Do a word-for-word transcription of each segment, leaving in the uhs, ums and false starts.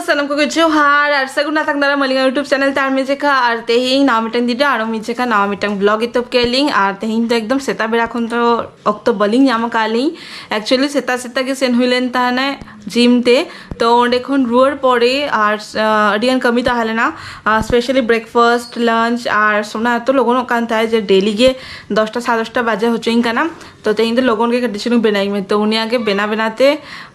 ᱥᱟᱱᱟᱢ ᱠᱚᱜᱮ ᱡᱚᱦᱟᱨ ᱟᱨ ᱥᱟᱹᱜᱩᱱ ᱟᱛᱟᱝ ᱫᱟᱨᱟᱢ ᱟᱹᱞᱤᱧᱟᱜ YouTube ᱪᱮᱱᱮᱞ ᱛᱮ ᱟᱨ ᱢᱤᱫ ᱡᱮᱠᱷᱟ, ᱟᱨ ᱛᱮᱦᱮᱧ ᱱᱟᱣᱟ ᱢᱤᱫᱴᱟᱝ ᱫᱤᱱ ᱨᱮ ᱟᱨᱚ ᱢᱤᱫ ᱡᱮᱠᱷᱟ ᱱᱟᱣᱟ ᱢᱤᱫᱴᱟᱝ ᱵᱞᱚᱜ ᱮᱛᱚᱦᱚᱵ ᱠᱮᱫ ᱞᱤᱧ᱾ ᱟᱨ ᱛᱮᱦᱮᱧ ᱫᱚ ᱮᱠᱫᱚᱢ ᱥᱮᱛᱟᱜ ᱵᱮᱲᱟ ᱠᱷᱚᱱ ᱫᱚ ᱚᱠᱛᱚ ᱵᱟᱹᱞᱤᱧ ᱧᱟᱢ ᱟᱠᱟᱫ ᱞᱤᱧ᱾ ᱮᱠᱪᱩᱭᱮᱞᱤ ᱥᱮᱛᱟᱜ ᱥᱮᱛᱟᱜ ᱜᱮ ᱥᱮᱱ ᱦᱩᱭ ᱞᱮᱱ ᱛᱟᱦᱮᱱᱟ ᱡᱤᱢ ᱛᱮ᱾ ᱛᱚ ᱚᱸᱰᱮ ᱠᱷᱚᱱ ᱨᱩᱣᱟᱹᱲ ᱯᱚᱨᱮ ᱟᱨ ᱟᱹᱰᱤᱜᱟᱱ ᱠᱟᱹᱢᱤ ᱛᱟᱦᱮᱸ ᱞᱮᱱᱟ, ᱥᱯᱮᱥᱟᱞᱤ ᱵᱨᱮᱠᱯᱷᱟᱥᱴ, ᱞᱟᱧᱪ ᱟᱨ ᱚᱱᱟ ᱮᱛᱚ ᱞᱚᱜᱚᱱᱚᱜ ᱠᱟᱱ ᱛᱟᱦᱮᱸᱫ ᱡᱮ ᱰᱮᱞᱤ ᱜᱮ ᱫᱚᱥᱴᱟ ᱥᱟᱲᱮ ᱫᱚᱥᱴᱟ ᱵᱟᱡᱮ ᱦᱚᱪᱚᱧ ᱠᱟᱱᱟ᱾ ᱛᱚ ᱛᱮᱦᱮᱧ ᱫᱚ ᱞᱚᱜᱚᱱ ᱜᱮ ᱠᱟᱹᱴᱤᱡ ᱪᱩᱞᱩᱝ ᱵᱮᱱᱟᱣ ᱢᱮ᱾ ᱛᱚ ᱩᱱᱤᱭᱟᱜ ᱜᱮ ᱵᱮᱱᱟᱣ ᱵᱮᱱᱟᱣ ᱛᱮ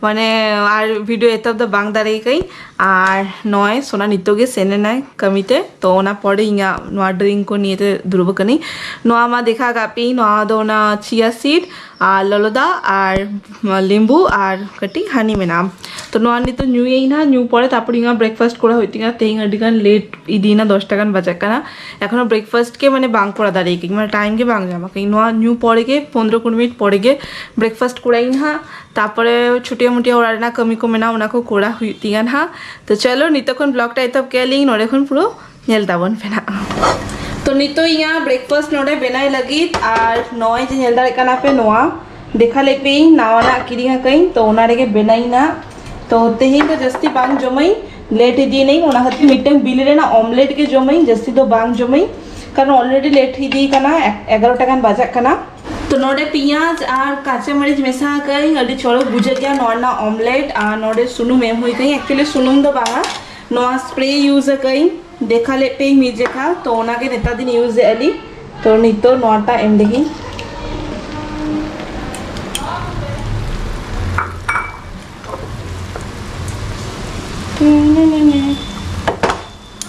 ᱢᱟᱱᱮ ᱟᱨ ᱵᱷᱤᱰᱤᱭᱳ ᱮᱛᱚᱦᱚᱵ ᱫᱚ ᱵᱟᱝ ᱫᱟᱲᱮ ᱠᱟᱹᱧ᱾ ᱟᱨ ᱱᱚᱜᱼᱚᱭ ᱥᱳᱱᱟ ᱱᱤᱛᱚᱜ ᱜᱮ ᱥᱮᱱ ᱮᱱᱟᱭ ᱠᱟᱹᱢᱤᱛᱮ᱾ ᱛᱚ ᱚᱱᱟ ᱯᱚᱨᱮ ᱤᱧᱟᱹᱜ ᱱᱚᱣᱟ ᱰᱨᱤᱝᱠ ᱠᱚ ᱱᱤᱭᱮᱛᱮ ᱫᱩᱲᱩᱵ ᱟᱠᱟᱱᱟᱹᱧ᱾ ᱱᱚᱣᱟ ᱢᱟ ᱫᱮᱠᱷᱟ ᱟᱠᱟᱫ ᱯᱮᱭᱟᱹᱧ, ᱱᱚᱣᱟ ᱫᱚ ᱚᱱᱟ ᱪᱤᱭᱟ ᱥᱤᱰ ᱟᱨ ᱞᱚᱞᱚ ᱫᱟᱜ ᱟᱨ ᱞᱮᱵᱩ ᱟᱨ ᱠᱟᱹᱴᱤᱡ ᱦᱟᱱᱤ ᱢᱮᱱᱟᱜᱼᱟ᱾ ᱛᱚ ᱱᱚᱣᱟ ᱱᱤᱛᱚᱜ ᱧᱩᱭᱟᱹᱧ ᱱᱟᱦᱟᱜ, ᱧᱩ ᱯᱚᱨᱮ ᱛᱟᱨᱯᱚᱨ ᱤᱧᱟᱹᱜ ᱵᱨᱮᱠᱯᱷᱟᱥᱴ ᱠᱚᱨᱟᱣ ᱦᱩᱭᱩᱜ ᱛᱤᱧᱟ᱾ ᱛᱮᱦᱮᱧ ᱟᱹᱰᱤ ᱜᱟᱱ ᱞᱮᱴ ᱤᱫᱤᱭᱮᱱᱟ, ᱫᱚᱥᱴᱟ ᱜᱟᱱ ᱵᱟᱡᱟᱜ ᱠᱟᱱᱟ᱾ ᱮᱠᱷᱚᱱᱳ ᱵᱨᱮᱠᱯᱷᱟᱥᱴ ᱜᱮ ᱢᱟᱱᱮ ᱵᱟᱝ ᱠᱚᱨᱟᱣ ᱫᱟᱲᱮ ᱠᱟᱹᱧ, ᱢᱟᱱᱮ ᱴᱟᱭᱤᱢ ᱜᱮ ᱵᱟᱝ ᱧᱟᱢ ᱟᱠᱟᱧ᱾ ᱱᱚᱣᱟ ᱧᱩ ᱯᱚᱨᱮ ᱜᱮ ᱯᱚᱱᱫᱽᱨᱚ ᱠᱩᱲᱤ ᱢᱤᱱᱤᱴ ᱯᱚᱨᱮ ᱜᱮ ᱵᱨᱮᱠᱯᱷᱟᱥᱴ ᱠᱚᱨᱟᱣ ᱤᱧ ᱦᱟᱸᱜ᱾ ᱛᱟᱨᱯᱚᱨᱮ ᱪᱷᱩᱴᱤᱭᱟ ᱢᱩᱴᱤᱭᱟ ᱚᱲᱟᱜ ᱨᱮᱱᱟᱜ ᱠᱟᱹᱢᱤ ᱠᱚ ᱢᱮᱱᱟᱜᱼᱟ, ᱚᱱᱟ ᱠᱚ ᱠᱚᱨᱟᱣ ᱦᱩᱭᱩᱜ ᱛᱤᱧᱟ ᱱᱟᱦᱟᱜ᱾ ᱛᱚ ᱪᱚᱞᱚ ᱱᱤᱛᱚᱜ ᱠᱷᱚᱱ ᱵᱞᱚᱜ ᱴᱟ ᱮᱛᱚᱦᱚᱵ ᱠᱮᱫ ᱞᱤᱧ, ᱱᱚᱰᱮ ᱠᱷᱚᱱ ᱯᱩᱨᱟᱹ ᱧᱮᱞ ᱛᱟᱵᱚᱱ ᱯᱮ ᱱᱟᱦᱟᱜ᱾ ᱛᱚ ᱱᱤᱛᱚᱜ ᱤᱧᱟᱹᱜ ᱵᱨᱮᱠᱯᱷᱟᱥᱴ ᱱᱚᱰᱮ ᱵᱮᱱᱟᱣ ᱞᱟᱹᱜᱤᱫ, ᱟᱨ ᱱᱚᱜᱼᱚᱭ ᱡᱮ ᱧᱮᱞ ᱫᱟᱲᱮᱭᱟᱜ ᱠᱟᱱᱟ ᱯᱮ, ᱱᱚᱣᱟ ᱫᱮᱠᱷᱟ ᱞᱮᱫ ᱯᱮᱭᱟᱹᱧ ᱱᱟᱣᱟᱱᱟᱜ ᱠᱤᱨᱤᱧ ᱟᱠᱟᱫᱟᱹᱧ, ᱛᱚ ᱚᱱᱟ ᱨᱮᱜᱮ ᱵᱮᱱᱟᱣ ᱤᱧ ᱱᱟᱦᱟᱜ᱾ ᱛᱚ ᱛᱮᱦᱮᱧ ᱫᱚ ᱡᱟᱹᱥᱛᱤ ᱵᱟᱝ ᱡᱚᱢᱟᱹᱧ, ᱞᱮᱴ ᱤᱫᱤᱭᱮᱱᱟᱹᱧ, ᱚᱱᱟ ᱠᱷᱟᱹᱛᱤᱨ ᱢᱤᱫᱴᱟᱝ ᱵᱤᱞᱤ ᱨᱮᱱᱟᱜ ᱚᱢᱞᱮᱴ ᱜᱮ ᱡᱚᱢᱟᱹᱧ, ᱡᱟᱹᱥᱛᱤ ᱫᱚ ᱵᱟᱝ ᱡᱚᱢᱟᱹᱧ, ᱠᱟᱨᱚᱱ ᱚᱞᱨᱮᱰᱤ ᱞᱮᱴ ᱤᱫᱤ ᱠᱟᱱᱟ, ᱮᱜᱟᱨᱚᱴᱟ ᱜᱟᱱ ᱵᱟᱡᱟᱜ ᱠᱟᱱᱟ᱾ ᱛᱚ ᱱᱚᱰᱮ ᱯᱮᱸᱭᱟᱡᱽ ᱟᱨ ᱠᱟᱸᱪᱟ ᱢᱟᱹᱨᱤᱪ ᱢᱮᱥᱟ ᱟᱠᱟᱫᱟᱹᱧ, ᱟᱹᱰᱤ ᱪᱚᱨᱚᱠ ᱵᱩᱡᱷᱟᱹᱜ ᱜᱮᱭᱟ ᱱᱚᱣᱟ ᱨᱮᱱᱟᱜ ᱚᱢᱞᱮᱴ᱾ ᱟᱨ ᱱᱚᱰᱮ ᱥᱩᱱᱩᱢ ᱮᱢ ᱦᱩᱭ ᱟᱠᱟᱱᱟ, ᱮᱠᱪᱩᱭᱮᱞᱤ ᱥᱩᱱᱩᱢ ᱫᱚ ᱵᱟᱝᱟ, ᱱᱚᱣᱟ ᱥᱯᱨᱮ ᱤᱭᱩᱡᱽ ᱟᱠᱟᱫᱟᱹᱧ, ᱫᱮᱠᱷᱟ ᱞᱮᱫ ᱯᱮᱭᱟᱹᱧ ᱢᱤᱫ ᱡᱮᱠᱷᱟ, ᱛᱚ ᱚᱱᱟᱜᱮ ᱱᱮᱛᱟᱨ ᱫᱤᱱ ᱤᱭᱩᱡᱽ ᱮᱫᱼᱟ ᱞᱤᱧ᱾ ᱛᱚ ᱱᱤᱛᱚᱜ ᱱᱚᱣᱟᱴᱟᱜ ᱮᱢ ᱞᱮᱜᱤᱧ᱾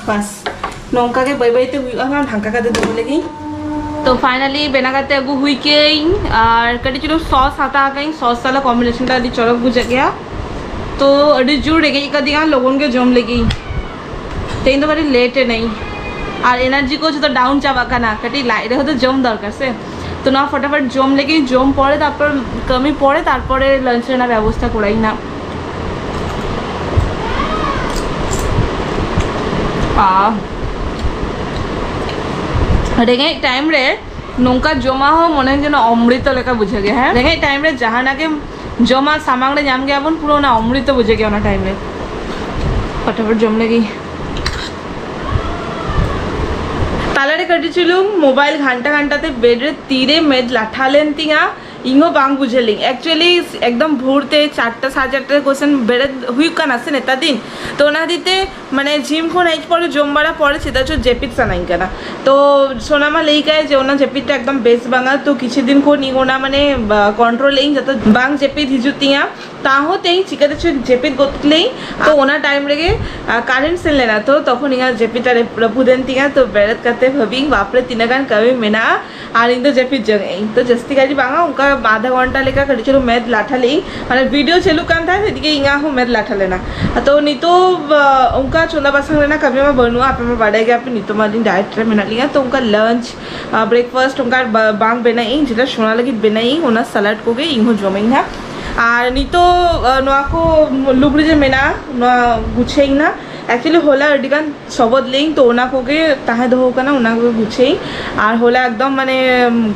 ᱵᱟᱥ, ᱱᱚᱝᱠᱟ ᱜᱮ ᱵᱟᱹᱭ ᱵᱟᱹᱭ ᱛᱮ ᱦᱩᱭᱩᱜᱼᱟ, ᱦᱟᱸᱜ ᱰᱷᱟᱠᱟ ᱠᱟᱛᱮ ᱫᱚᱦᱚ ᱞᱮᱜᱤᱧ᱾ ᱛᱚ ᱯᱷᱟᱭᱱᱟᱞᱤ ᱵᱮᱱᱟᱣ ᱠᱟᱛᱮ ᱟᱹᱜᱩ ᱦᱩᱭ ᱠᱮᱜᱼᱟᱹᱧ, ᱟᱨ ᱠᱟᱹᱴᱤᱡ ᱪᱩᱞᱩᱝ ᱥᱚᱥ ᱦᱟᱛᱟᱣ ᱠᱟᱜᱼᱟᱹᱧ, ᱥᱚᱥ ᱥᱟᱞᱟᱜ ᱠᱚᱢᱵᱤᱱᱮᱥᱚᱱ ᱴᱟ ᱟᱹᱰᱤ ᱪᱚᱨᱚᱠ ᱵᱩᱡᱷᱟᱹᱜ ᱜᱮᱭᱟ᱾ ᱛᱚ ᱟᱹᱰᱤ ᱡᱳᱨ ᱨᱮᱸᱜᱮᱡ ᱟᱠᱟᱫᱤᱧᱟ, ᱞᱚᱜᱚᱱ ᱜᱮ ᱡᱚᱢ ᱞᱮᱜᱤᱧ᱾ ᱛᱮᱦᱮᱧ ᱫᱚ ᱠᱟᱹᱴᱤᱡ ᱞᱮᱴ ᱮᱱᱟᱹᱧ, ᱟᱨ ᱮᱱᱟᱨᱡᱤ ᱠᱚ ᱡᱚᱛᱚ ᱰᱟᱣᱩᱱ ᱪᱟᱵᱟᱜ ᱠᱟᱱᱟ᱾ ᱠᱟᱹᱴᱤᱡ ᱞᱟᱡ ᱨᱮᱦᱚᱸ ᱫᱚ ᱡᱚᱢ ᱫᱚᱨᱠᱟᱨ ᱥᱮ᱾ ᱛᱚ ᱱᱚᱣᱟ ᱯᱷᱚᱴᱟᱯᱷᱚᱴ ᱡᱚᱢ ᱞᱮᱜᱤᱧ, ᱡᱚᱢ ᱯᱚᱨᱮ ᱛᱟᱨᱯᱚᱨ ᱠᱟᱹᱢᱤ ᱯᱚᱨᱮ ᱛᱟᱨᱯᱚᱨᱮ ᱞᱟᱧᱪ ᱨᱮᱱᱟᱜ ᱵᱮᱵᱚᱥᱛᱷᱟ ᱠᱚᱨᱟᱭ ᱱᱟᱜ᱾ ᱟᱦ, ᱨᱮᱸᱜᱮᱡ ᱴᱟᱭᱤᱢ ᱨᱮ ᱱᱚᱝᱠᱟ ᱡᱚᱢᱟᱜ ᱦᱚᱸ ᱢᱚᱱᱮ ᱡᱮᱱᱚ ᱚᱢᱨᱤᱛ ᱞᱮᱠᱟ ᱵᱩᱡᱷᱟᱹᱜ ᱜᱮᱭᱟ, ᱦᱮᱸ? ᱨᱮᱸᱜᱮᱡ ᱴᱟᱭᱤᱢ ᱨᱮ ᱡᱟᱦᱟᱱᱟᱜ ᱜᱮᱢ ᱡᱚᱢᱟ, ᱥᱟᱢᱟᱝ ᱨᱮ ᱧᱟᱢ ᱜᱮᱭᱟ ᱵᱚᱱ, ᱯᱩᱨᱟᱹ ᱚᱱᱟ ᱚᱢᱨᱤᱛ ᱵᱩᱡᱷᱟᱹᱜ ᱜᱮᱭᱟ ᱚᱱᱟ ᱴᱟᱭᱤᱢ ᱨᱮ᱾ ᱯᱷᱟᱴᱟᱯᱷᱟᱴ ᱡᱚᱢ ᱞᱮᱜᱮ᱾ ᱛᱟᱞᱟᱨᱮ ᱠᱟᱹᱴᱤᱡ ᱪᱩᱞᱩᱝ ᱢᱳᱵᱟᱭᱤᱞ ᱜᱷᱟᱱᱴᱟ ᱜᱷᱟᱱᱴᱟ ᱛᱮ ᱵᱮᱰ ᱨᱮ ᱛᱤᱨᱮ ᱢᱮᱫ ᱞᱟᱴᱷᱟ ᱞᱮᱱ ᱛᱤᱧᱟ, ᱤᱧ ᱦᱚᱸ ᱵᱟᱝ ᱵᱩᱡᱷᱟᱹᱣ ᱞᱤᱧ᱾ ᱮᱠᱪᱩᱭᱮᱞᱤ ᱮᱠᱫᱚᱢ ᱵᱷᱳᱨ ᱛᱮ ᱪᱟᱨᱴᱟ, ᱥᱟᱲᱮ ᱪᱟᱨᱴᱟ ᱨᱮ ᱠᱚᱥᱮᱱ ᱵᱮᱨᱮᱫ ᱦᱩᱭᱩᱜ ᱠᱟᱱᱟ ᱥᱮ ᱱᱮᱛᱟᱨ ᱫᱤᱱ, ᱛᱚ ᱚᱱᱟ ᱠᱷᱟᱹᱛᱤᱨ ᱛᱮ ᱢᱟᱱᱮ ᱡᱤᱢ ᱠᱷᱚᱱ ᱦᱮᱡ ᱯᱚᱨᱮ ᱡᱚᱢ ᱵᱟᱲᱟ ᱯᱚᱨᱮ ᱪᱮᱫᱟᱜ ᱪᱚ ᱡᱟᱹᱯᱤᱫ ᱥᱟᱱᱟᱧ ᱠᱟᱱᱟ᱾ ᱛᱚ ᱥᱳᱱᱟ ᱢᱟ ᱞᱟᱹᱭ ᱠᱟᱭ ᱡᱮ ᱚᱱᱟ ᱡᱟᱹᱯᱤᱫ ᱴᱟ ᱮᱠᱫᱚᱢ ᱵᱮᱥ ᱵᱟᱝᱟ, ᱛᱚ ᱠᱤᱪᱷᱩ ᱫᱤᱱ ᱠᱷᱚᱱ ᱤᱧ ᱚᱱᱟ ᱢᱟᱱᱮ ᱠᱚᱱᱴᱨᱳᱞ ᱤᱧ, ᱡᱟᱛᱮ ᱵᱟᱝ ᱡᱟᱹᱯᱤᱫ ᱦᱤᱡᱩᱜ ᱛᱤᱧᱟ᱾ ᱛᱟᱦᱚᱸ ᱛᱮᱦᱮᱧ ᱪᱤᱠᱟᱹᱛᱮ ᱪᱚ ᱡᱟᱹᱯᱤᱫ ᱜᱚᱫ ᱞᱮᱭ᱾ ᱛᱚ ᱚᱱᱟ ᱴᱟᱭᱤᱢ ᱨᱮᱜᱮ ᱠᱟᱨᱮᱱᱴ ᱥᱮᱱ ᱞᱮᱱᱟ, ᱛᱚ ᱛᱚᱠᱷᱚᱱ ᱤᱧᱟᱹᱜ ᱡᱟᱹᱯᱤᱫ ᱴᱟ ᱨᱟᱹᱯᱩᱫᱮᱱ ᱛᱤᱧᱟ᱾ ᱛᱚ ᱵᱮᱨᱮᱫ ᱠᱟᱛᱮ ᱵᱷᱟᱹᱵᱤᱧ, ᱵᱟᱯᱨᱮ ᱛᱤᱱᱟᱹᱜ ᱜᱟᱱ ᱠᱟᱹᱢᱤ ᱢᱮᱱᱟᱜᱼᱟ, ᱟᱨ ᱤᱧ ᱫᱚ ᱡᱟᱹᱯᱤᱫ ᱡᱚᱝ ᱟᱹᱧ᱾ ᱛᱚ ᱡᱟᱹᱥᱛᱤ ᱜᱷᱟᱹᱲᱤᱡ ᱵᱟᱝᱟ, ᱚᱱᱠᱟ ᱟᱫᱷᱟ ᱜᱷᱚᱱᱴᱟ ᱞᱮᱠᱟ ᱠᱟᱹᱴᱤᱡ ᱪᱩᱞᱩᱝ ᱢᱮᱫ ᱞᱟᱴᱷᱟ ᱞᱮᱜ ᱤᱧ, ᱢᱟᱱᱮ ᱵᱷᱤᱰᱤᱭᱳ ᱪᱟᱹᱞᱩᱜ ᱠᱟᱱ ᱛᱟᱦᱮᱸᱫ, ᱮᱫᱤᱠᱮ ᱤᱧᱟᱹᱜ ᱦᱚᱸ ᱢᱮᱫ ᱞᱟᱴᱷᱟ ᱞᱮᱱᱟ᱾ ᱛᱚ ᱱᱤᱛᱚᱜ ᱚᱱᱠᱟ ᱪᱚᱸᱫᱟ ᱵᱟᱥᱟᱝ ᱨᱮᱱᱟᱜ ᱠᱟᱹᱢᱤ ᱢᱟ ᱵᱟᱹᱱᱩᱜᱼᱟ, ᱟᱯᱮ ᱢᱟ ᱵᱟᱰᱟᱭ ᱜᱮᱭᱟ ᱯᱮ ᱱᱤᱛᱚᱜ ᱢᱟ ᱟᱹᱞᱤᱧ ᱰᱟᱭᱮᱴ ᱨᱮ ᱢᱮᱱᱟᱜ ᱞᱤᱧᱟ᱾ ᱛᱚ ᱚᱱᱠᱟ ᱞᱟᱧᱪ, ᱵᱨᱮᱠᱯᱷᱟᱥᱴ ᱚᱱᱠᱟ ᱵᱟᱝ ᱵᱮᱱᱟᱜ ᱤᱧ, ᱡᱮᱴᱟ ᱥᱳᱱᱟ ᱞᱟᱹᱜᱤᱫ ᱵᱮᱱᱟᱜ ᱤᱧ, ᱚᱱᱟ ᱥᱟᱞᱟᱰ ᱠᱚᱜᱮ ᱤᱧ ᱦᱚᱸ ᱡᱚᱢᱟᱹᱧ ᱦᱟᱸᱜ᱾ ᱟᱨ ᱱᱤᱛᱚᱜ ᱱᱚᱣᱟ ᱠᱚ ᱞᱩᱜᱽᱲᱤ ᱡᱮ ᱢᱮᱱᱟᱜᱼᱟ, ᱱᱚᱣᱟ ᱜᱩᱪᱷᱟᱹᱧ ᱦᱟᱸᱜ᱾ ᱮᱠᱪᱩᱭᱮᱞᱤ ᱦᱚᱞᱟ ᱟᱹᱰᱤ ᱜᱟᱱ ᱥᱚᱵᱚᱫ ᱞᱮᱭᱤᱧ, ᱛᱚ ᱚᱱᱟ ᱠᱚᱜᱮ ᱛᱟᱦᱮᱸ ᱫᱚᱦᱚ ᱠᱟᱱᱟ, ᱚᱱᱟ ᱠᱚᱜᱮ ᱜᱩᱪᱷᱟᱹᱭᱤᱧ᱾ ᱟᱨ ᱦᱚᱞᱟ ᱮᱠᱫᱚᱢ ᱢᱟᱱᱮ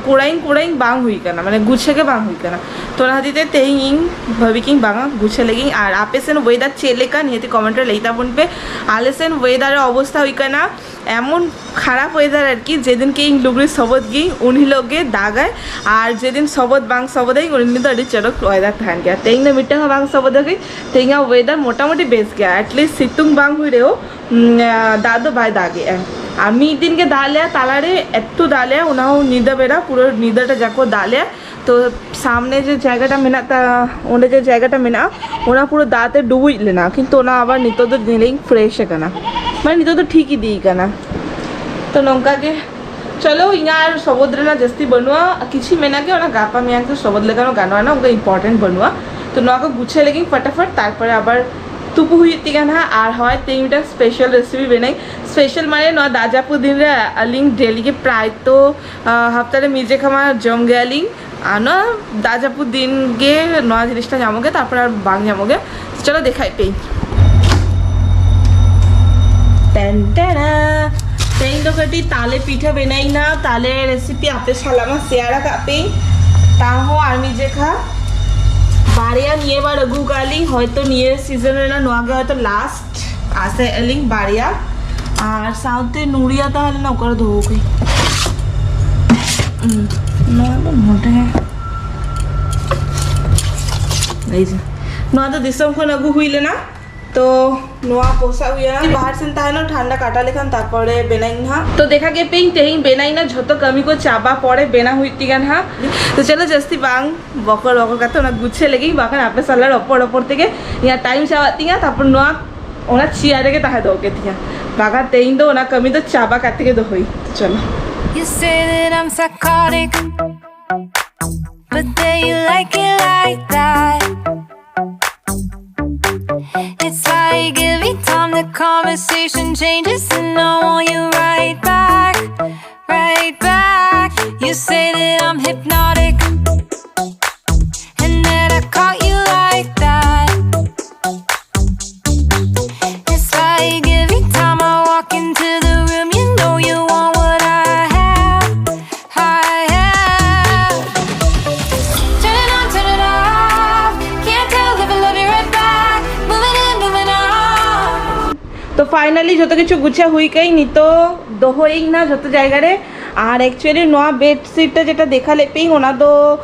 ᱠᱩᱲᱟᱹᱭᱤᱧ ᱠᱩᱲᱟᱹᱭᱤᱧ ᱵᱟᱝ ᱦᱩᱭ ᱠᱟᱱᱟ, ᱢᱟᱱᱮ ᱜᱩᱪᱷᱟᱹ ᱜᱮ ᱵᱟᱝ ᱦᱩᱭ ᱠᱟᱱᱟ᱾ ᱛᱚ ᱚᱱᱟ ᱠᱷᱟᱹᱛᱤᱨ ᱛᱮ ᱛᱮᱦᱮᱧ ᱤᱧ ᱵᱷᱟᱹᱵᱤ ᱠᱤᱧ ᱵᱟᱝᱟ ᱜᱩᱪᱷᱟᱹ ᱞᱟᱹᱜᱤᱫ᱾ ᱟᱨ ᱟᱯᱮ ᱥᱮᱱ ᱳᱭᱮᱫᱟᱨ ᱪᱮᱫ ᱞᱮᱠᱟ ᱱᱤᱦᱟᱹᱛᱤ ᱠᱚᱢᱮᱱᱴ ᱨᱮ ᱞᱟᱹᱭ ᱛᱟᱵᱚᱱ ᱯᱮ᱾ ᱟᱞᱮ ᱥᱮᱱ ᱳᱭᱮᱫᱟᱨ ᱨᱮ ᱚᱵᱚᱥᱛᱷᱟ ᱦᱩᱭ ᱠᱟᱱᱟ ᱮᱢᱚᱱ ᱠᱷᱟᱨᱟᱯ ᱳᱭᱮᱫᱟᱨ ᱟᱨᱠᱤ, ᱡᱮᱫᱤᱱ ᱠᱤ ᱤᱧ ᱞᱩᱜᱽᱲᱤ ᱥᱚᱵᱚᱫ ᱜᱤᱭᱟᱹᱧ ᱩᱱ ᱦᱤᱞᱳᱜ ᱜᱮ ᱫᱟᱜᱟᱭ, ᱟᱨ ᱡᱮᱫᱤᱱ ᱥᱚᱵᱚᱫ ᱵᱟᱝ ᱥᱚᱵᱚᱫᱟᱹᱧ ᱩᱱ ᱫᱤᱱ ᱫᱚ ᱟᱹᱰᱤ ᱪᱚᱨᱚᱠ ᱳᱭᱮᱫᱟᱨ ᱛᱟᱦᱮᱱ ᱜᱮᱭᱟ᱾ ᱛᱮᱦᱮᱧ ᱫᱚ ᱢᱤᱫᱴᱟᱝ ᱦᱚᱸ ᱵᱟᱝ ᱥᱚᱵᱚᱫ ᱟᱠᱟᱹᱧ, ᱛᱮᱦᱮᱧᱟᱜ ᱳᱭᱮᱫᱟᱨ ᱢᱚᱴᱟᱢᱩᱴᱤ ᱵᱮᱥ ᱜᱮᱭᱟ, ᱮᱴᱞᱤᱥᱴ ᱥᱤᱛᱩᱝ ᱵᱟᱝ ᱦᱩᱭ ᱨᱮᱦᱚᱸ ᱩᱸ, ᱫᱟᱜ ᱫᱚ ᱵᱟᱭ ᱫᱟᱜᱮᱜᱼᱟ᱾ ᱟᱨ ᱢᱤᱫ ᱫᱤᱱ ᱜᱮ ᱫᱟᱜ ᱞᱮᱜᱼᱟ, ᱛᱟᱞᱟᱨᱮ ᱮᱛᱚ ᱫᱟᱜ ᱞᱮᱜᱼᱟ, ᱚᱱᱟ ᱦᱚᱸ ᱧᱤᱫᱟᱹ ᱵᱮᱲᱟ, ᱯᱩᱨᱟᱹ ᱧᱤᱫᱟᱹᱴᱟ ᱡᱟᱠᱚ ᱫᱟᱜ ᱞᱮᱜᱼᱟ᱾ ᱛᱚ ᱥᱟᱢᱱᱮ ᱡᱮ ᱡᱟᱭᱜᱟᱴᱟ ᱢᱮᱱᱟᱜ ᱛᱟ-, ᱚᱸᱰᱮ ᱡᱮ ᱡᱟᱭᱜᱟᱴᱟ ᱢᱮᱱᱟᱜᱼᱟ, ᱚᱱᱟ ᱯᱩᱨᱟᱹ ᱫᱟᱜ ᱛᱮ ᱰᱩᱵᱩᱡ ᱞᱮᱱᱟ, ᱠᱤᱱᱛᱩ ᱚᱱᱟ ᱟᱵᱟᱨ ᱱᱤᱛᱚᱜ ᱫᱚ ᱧᱮᱞᱮᱧ ᱯᱷᱨᱮᱥ ᱟᱠᱟᱱᱟ, ᱢᱟᱱᱮ ᱱᱤᱛᱚᱜ ᱫᱚ ᱴᱷᱤᱠ ᱤᱫᱤ ᱠᱟᱱᱟ᱾ ᱛᱚ ᱱᱚᱝᱠᱟ ᱜᱮ ᱪᱚᱞᱚ, ᱤᱧᱟᱹᱜ ᱟᱨ ᱥᱚᱵᱚᱫ ᱨᱮᱱᱟᱜ ᱡᱟᱹᱥᱛᱤ ᱵᱟᱹᱱᱩᱜᱼᱟ, ᱠᱤᱪᱷᱩ ᱢᱮᱱᱟᱜ ᱜᱮᱭᱟ, ᱚᱱᱟ ᱜᱟᱯᱟ ᱢᱮᱭᱟᱝ ᱛᱮ ᱥᱚᱵᱚᱫ ᱞᱮᱠᱟᱱ ᱜᱟᱱᱚᱜᱼᱟ ᱱᱟ, ᱚᱱᱠᱟ ᱤᱢᱯᱚᱨᱴᱮᱱᱴ ᱵᱟᱹᱱᱩᱜᱼᱟ᱾ ᱛᱚ ᱱᱚᱣᱟ ᱠᱚ ᱜᱩᱪᱷᱟᱹ ᱞᱟᱹᱜᱤᱫ ᱯᱷᱟᱴᱟᱯᱷᱟᱴ, ᱛᱟᱨᱯᱚᱨᱮ ᱟᱵᱟᱨ ᱛᱩᱯᱩ ᱦᱩᱭᱩᱜ ᱛᱤᱧᱟ ᱱᱟᱦᱟᱜ᱾ ᱟᱨ ᱦᱚᱸᱜᱼᱚᱭ ᱛᱮᱦᱮᱧ ᱢᱤᱫᱴᱟᱝ ᱥᱯᱮᱥᱟᱞ ᱨᱮᱥᱤᱯᱤ ᱵᱮᱱᱟᱣ, ᱥᱯᱮᱥᱟᱞ ᱢᱟᱱᱮ ᱱᱚᱣᱟ ᱫᱟᱜ ᱡᱟᱹᱯᱩᱫ ᱫᱤᱱ ᱨᱮ ᱟᱹᱞᱤᱧ ᱰᱮᱞᱤ ᱜᱮ ᱯᱨᱟᱭ ᱛᱚ, ᱟᱸ, ᱦᱟᱯᱛᱟ ᱨᱮ ᱢᱤᱫ ᱡᱮᱠᱷᱟ ᱢᱟ ᱡᱚᱢ ᱜᱮᱭᱟᱞᱤᱧ᱾ ᱟᱨ ᱱᱚᱣᱟ ᱫᱟᱜ ᱡᱟᱹᱯᱩᱫ ᱫᱤᱱ ᱜᱮ ᱱᱚᱣᱟ ᱡᱤᱱᱤᱥᱴᱟ ᱧᱟᱢᱚᱜ ᱜᱮᱭᱟ, ᱛᱟᱨᱯᱚᱨ ᱟᱨ ᱵᱟᱝ ᱧᱟᱢᱚᱜ ᱜᱮᱭᱟ᱾ ᱪᱚᱞᱚ ᱫᱮᱠᱷᱟᱭ ᱯᱮ᱾ ᱴᱮᱱ ᱴᱮᱱᱟ᱾ ᱛᱮᱦᱮᱧ ᱫᱚ ᱠᱟᱹᱴᱤᱡ ᱛᱟᱞᱮ ᱯᱤᱴᱷᱟᱹ ᱵᱮᱱᱟᱭᱤᱧ ᱱᱟ, ᱛᱟᱞᱮ ᱨᱮᱥᱤᱯᱤ ᱟᱯᱮ ᱥᱟᱞᱟᱜ ᱢᱟ ᱥᱮᱭᱟᱨ ᱟᱠᱟᱫ ᱯᱮ᱾ ᱛᱟᱦᱚᱸ ᱟᱨ ᱢᱤᱫ ᱡᱮᱠᱷᱟ ᱵᱟᱨᱭᱟ ᱱᱤᱭᱟᱹ ᱵᱟᱨ ᱟᱹᱜᱩ ᱠᱟᱜ ᱞᱤᱧ, ᱦᱚᱭᱛᱚ ᱱᱤᱭᱟᱹ ᱥᱤᱡᱚᱱ ᱨᱮᱱᱟᱜ ᱱᱚᱣᱟ ᱜᱮ ᱦᱚᱭᱛᱚ ᱞᱟᱥᱴ᱾ ᱟᱥᱮ ᱟᱹᱞᱤᱧ ᱵᱟᱨᱭᱟ, ᱟᱨ ᱥᱟᱶᱛᱮ ᱱᱩᱲᱤᱭᱟ ᱛᱟᱦᱮᱸ ᱞᱮᱱᱟ, ᱚᱠᱟᱨᱮ ᱫᱚᱦᱚ ᱠᱟᱹᱧ? ᱦᱩᱸ, ᱱᱚᱣᱟ ᱫᱚ ᱱᱚᱰᱮ᱾ ᱱᱚᱣᱟ ᱫᱚ ᱫᱤᱥᱚᱢ ᱠᱷᱚᱱ ᱟᱹᱜᱩ ᱦᱩᱭ ᱞᱮᱱᱟ᱾ ᱛᱚ ᱱᱚᱣᱟ ᱯᱚᱥᱟᱜ ᱦᱩᱭᱩᱜᱼᱟ, ᱵᱟᱦᱟᱨ ᱥᱮᱱ ᱛᱟᱦᱮᱱᱟ, ᱴᱷᱟᱱᱰᱟ ᱠᱟᱴᱟ ᱞᱮᱠᱷᱟᱱ ᱛᱟᱨᱯᱚᱨᱮ ᱵᱮᱱᱟᱭᱤᱧ ᱦᱟᱸᱜ᱾ ᱛᱚ ᱫᱮᱠᱷᱟ ᱜᱮ ᱯᱮ ᱛᱮᱦᱮᱧ ᱵᱮᱱᱟᱭᱤᱧ ᱱᱟ, ᱡᱷᱚᱛᱚ ᱠᱟᱹᱢᱤ ᱠᱚ ᱪᱟᱵᱟ ᱯᱚᱨᱮ ᱵᱮᱱᱟᱣ ᱦᱩᱭᱩᱜ ᱛᱤᱧᱟ ᱦᱟᱸᱜ᱾ ᱛᱚ ᱪᱚᱞᱚ ᱡᱟᱹᱥᱛᱤ ᱵᱟᱝ ᱵᱚᱠᱚᱨ ᱵᱚᱠᱚᱨ ᱠᱟᱛᱮ ᱚᱱᱟ ᱜᱩᱪᱷᱟᱹ ᱞᱟᱹᱜᱤᱫ, ᱵᱟᱠᱷᱟᱱ ᱟᱯᱮ ᱥᱟᱞᱟᱜ ᱨᱚᱯᱚᱲ ᱨᱚᱯᱚᱲ ᱛᱮᱜᱮ ᱤᱧᱟᱹᱜ ᱴᱟᱭᱤᱢ ᱪᱟᱵᱟᱜ ᱛᱤᱧᱟ, ᱛᱟᱨᱯᱚᱨ ᱱᱚᱣᱟ ᱚᱱᱟ ᱪᱮᱭᱟᱨ ᱨᱮᱜᱮ ᱛᱟᱦᱮᱸ ᱫᱚᱦᱚ ᱠᱮᱫ ᱛᱤᱧᱟ᱾ ᱵᱟᱠᱷᱟᱱ ᱛᱮᱦᱮᱧ ᱫᱚ ᱚᱱᱟ ᱠᱟᱹᱢᱤ ᱫᱚ ᱪᱟᱵᱟ ᱠᱟᱛᱮ ᱜᱮ ᱫᱚᱦᱚᱭ᱾ ᱛᱚ ᱪᱚᱞᱚ᱾ You say that I'm psychotic, but then you like it like that. It's like every time the conversation changes, and I want you right back, right back. You say that I'm hypnotic, and that I caught you like that. It's like every time I walk into the room, you know you want what I have. I have. Turn it on, turn it off. Can't tell if I love you right back. Moving in, moving on. ᱛᱚ finally ᱡᱷᱚᱛᱚ ᱠᱤᱪᱷᱩ ᱜᱩᱪᱷᱟᱹ ᱦᱩᱭ ᱠᱟᱹᱧ, ᱱᱤᱛᱚᱜ ᱫᱚᱦᱚᱭᱤᱧ ᱱᱟ ᱡᱷᱚᱛᱚ ᱡᱟᱭᱜᱟ ᱨᱮ᱾ ᱟᱨ ᱮᱠᱪᱩᱭᱮᱞᱤ ᱱᱚᱣᱟ ᱵᱮᱰᱥᱤᱴ ᱨᱮ ᱡᱮᱴᱟ ᱫᱮᱠᱷᱟ ᱞᱮᱫ ᱯᱮᱭᱟᱹᱧ, ᱚᱱᱟ ᱫᱚ